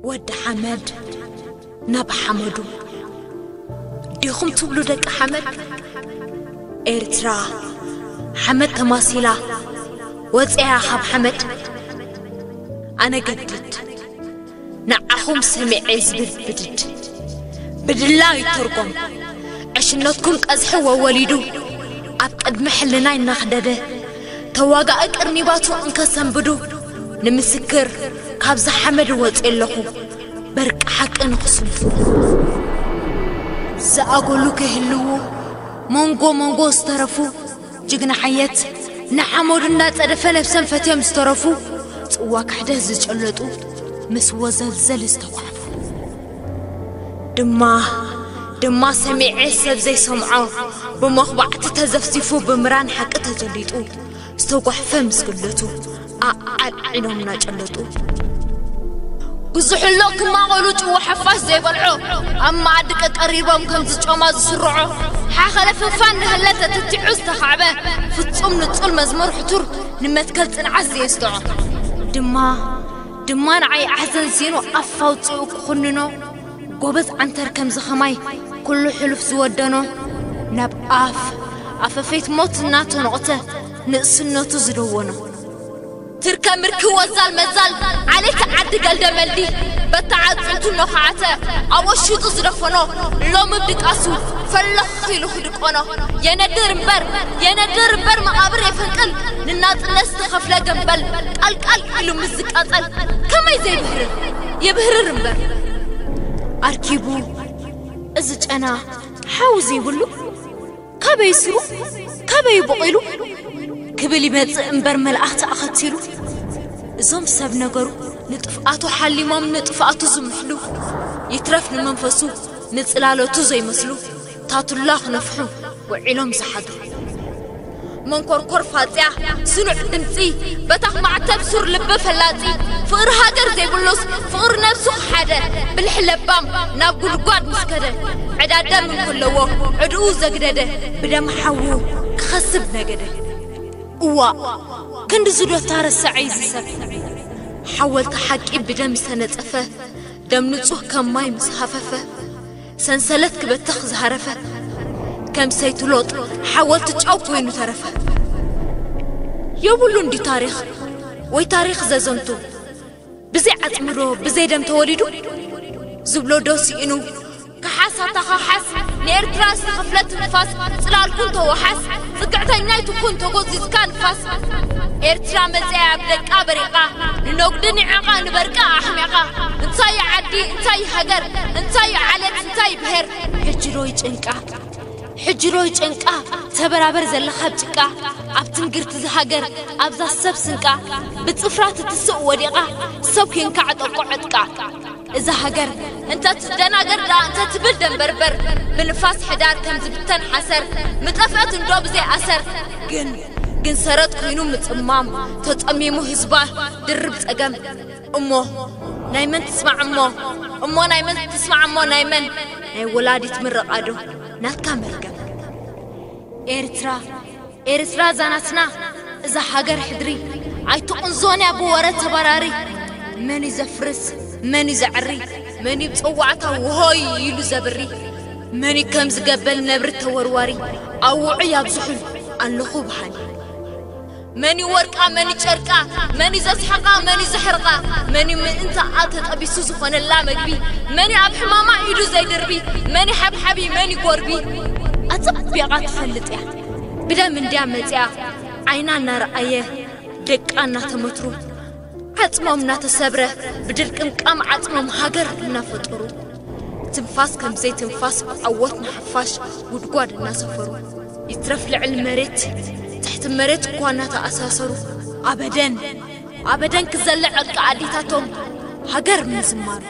ወዲ ሓመድ ናብ ሓመዱ። ዲኹም ትብሉ ደቂ ሓመድ? ኤርትራ ሓመድ ተማሲላ ወፂኣ ካብ ሓመድ። ኣነ ገድድ ንዓኹም ሰሚዐ ዝብል ብድድ ብድላ ይተርጎም። ዕሽነትኩም ቀዝሒ ወወሊዱ ኣብ ቅድሚ ሕልናይ እናኽደደ ተዋጋኢ ቅርኒባቱ እንከሰንብዱ ንምስክር ካብዛ ሓመድ ወፂ ኣለኹ። በርቂ ሓቂ ንኽስምቱ ዝኣጎሉ ከይህልዉ መንጎ መንጎ ዝተረፉ ጅግና ሓየት ንሓመዱ እንዳጸደፈ ነብሰም ፈትዮም ዝተረፉ ጽዋ ክሕደት ዝጨለጡ ምስ ወዘልዘል ዝተኳዕፉ ድማ ድማ ሰሚዐ ሰብ ዘይሰምዖ ብመኽባዕቲ ተዘፍዚፉ ብምራን ሓቂ ተጀሊጡ ዝተጓሕፈ ምስ ግለቱ ኣዓልዒሎም እናጨለጡ ብዙሕሎ ክማቐሉ ጭዋ ሓፋሽ ዘይበልዖ ኣብ መኣዲ ቀቀሪቦም ከም ዝጮማ ዝስርዖ ሓኸለ ፍንፋን ንህለ ተትቲዑ ዝተኻዕበ ፍጹም ንጹል መዝሙር ሕቱር ንመትከል ጽንዓት ዘየስጥዖ ድማ ድማ ንዓይ ኣሕዘንዚኑ ኣፍ ኣውጺኡ ክኹንኖ ጎበዝ ዓንተር ከም ዝኸማይ ኩሉ ሕሉፍ ዝወደኖ ናብ ኣፍ ኣፈፌት ሞት እናተኖቕተ ንእስነቱ ዝደወኖ ትርከ ምርኪ ወዛል መዛል ዓሌት ዓዲ ገልደ መልዲ በታ ዓጽምቱ ነዃዓተ ኣብ ወሽጡ ዝደፈኖ ሎሚ ብድቃሱ ፈለኽ ኢሉ ክድቆኖ የነድር እምበር የነድር እምበር መቓብር የፈንቅል ንናጽነት ዝተኸፍለ ገንበል ቃልቃል ኢሉ ምስ ዝቃጸል ከመይ ዘይብህርር ይብህርር እምበር ኣርኪቡ እዚ ጨና ሓው ዘይብሉ ካበይ ስሩ ካበይ በቒሉ ክብል ይመጽእ እምበር መላእኽቲ ኣኸቲሉ እዞም ሰብ ነገሩ ንጥፍኣቱ ሓሊሞም ንጥፍኣቱ ዝምሕሉ ይትረፍ ንመንፈሱ ንጽላሎቱ ዘይመስሉ ታቱላ ክነፍሑ ውዒሎም ዝሓድሩ መንኮርኮር ፋጽያ ስኑዕ ድምጺ በታኽ ማዕተብ ሱር ልቢ ፈላጺ ፍቕሪ ሃገር ዘይብሉስ ፍቕሪ ነብሱ ክሓደ ብልሒ ለባም ናብ ጉድጓድ ምስ ከደ ዕዳ ደም እንክለዎ ዕድኡ ዘግደደ ብደም ሓዉ ክኸስብ ነገደ እዋ ክንዲ ዝዶታ ረሳዐይ ዝሰብ ሓወልቲ ሓቂ ብደም ዝተነጸፈ ደም ንጹህ ከም ማይ ምስ ሃፈፈ ሰንሰለት ክበትኽ ዝሃረፈ ከም ሰይቲ ሎጥ ሓወልቲ ጨው ኮይኑ ተረፈ የብሉ እንዲ ታሪኽ ወይ ታሪኽ ዘዘንቱ ብዘይ ዓጽሚ ዶ ብዘይ ደም ተወሊዱ ዝብሎ ዶ ስኢኑ ክሓስ ኣታኻሓስ ንኤርትራ ዝተኸፍለ ትንፋስ ጽላልኩን ተወሓስ ጽግዕተኛ ይትኩን ተጎዚዝካ ንፋስ ኤርትራ መጽያ ኣብ ደቃ በሪቓ ንነጉዲ ንዕቓ ንበርቃ ኣሕሚቓ እንታይ ዓዲ እንታይ ሃገር እንታይ ዓለት እንታይ ብሄር ሕጂ ዶ ይጭንቃ ሕጂ ዶ ይጨንቃ ተበራበር ዘለኻ ኣብ ጭቃ ኣብ ትንግርቲ ዝሃገር ኣብዛ ሰብ ስንቃ ብጽፍራ ትትስእ ወዲቓ ሰብ ኬንካ ዕጠቆ ዕጥቃ እዛ ሃገር እንተ ትደናገር ደኣ እንተ ትብል ደንበርበር ብንፋስ ሕዳር ከም ዝብተን ሓሰር ምጠፍአት እንዶ ብዘይ ኣሰር ግን ግን ሰረት ኮይኑ ምጽማም ተጸሚሙ ህዝባ ድርብ ጸገም እሞ ናይ መን ትስማዕ እሞ እሞ ናይ መን ትስማዕ እሞ ናይ መን ናይ ወላዲት ምርቓ ዶ ናትካ መርገም ኤርትራ ኤርትራ ዛናትና እዛ ሃገር ሕድሪ ኣይትቕንዞን እያ ብወረ ተባራሪ መን እዩ ዘፍርስ መን እዩ ዘዕሪ መን እዩ ብፀዋዕታ ውሆይ ኢሉ ዘብሪ መን እዩ ከም ዝገበል ነብሪ ተወርዋሪ ኣውዑ ያብዝሑ ኣለኹ በሃሊ መን እዩ ወርቃ መን እዩ ጨርቃ መን እዩ ዘስሕቓ መን እዩ ዘሕርቓ መን እዩ ምእንታኣ ተጠቢሱ ዝኾነላ መግቢ መን እዩ ኣብ ሕማማ ኢዱ ዘይድርቢ መን እዩ ሓብሓቢ መን እዩ ጎርቢ ኣጸቢቓ ትፈልጥ እያ ብደም እንድያ መጺኣ ዓይና እናረኣየ ደቃ እናተመትሩ ዓጽሞም እናተሰብረ ብድርቅምቃም ዓጽሞም ሃገር እናፈጠሩ ትንፋስ ከምዘይ ትንፋስ ብዓወት ንሓፋሽ ጉድጓድ እናሰፈሩ ይትረፍ ልዕል መሬት ትሕቲ መሬት እኳ እናተኣሳሰሩ ኣበደን ኣበደን ክዘለ ዕርቂ ኣዴታቶም ሃገር ምዝማሩ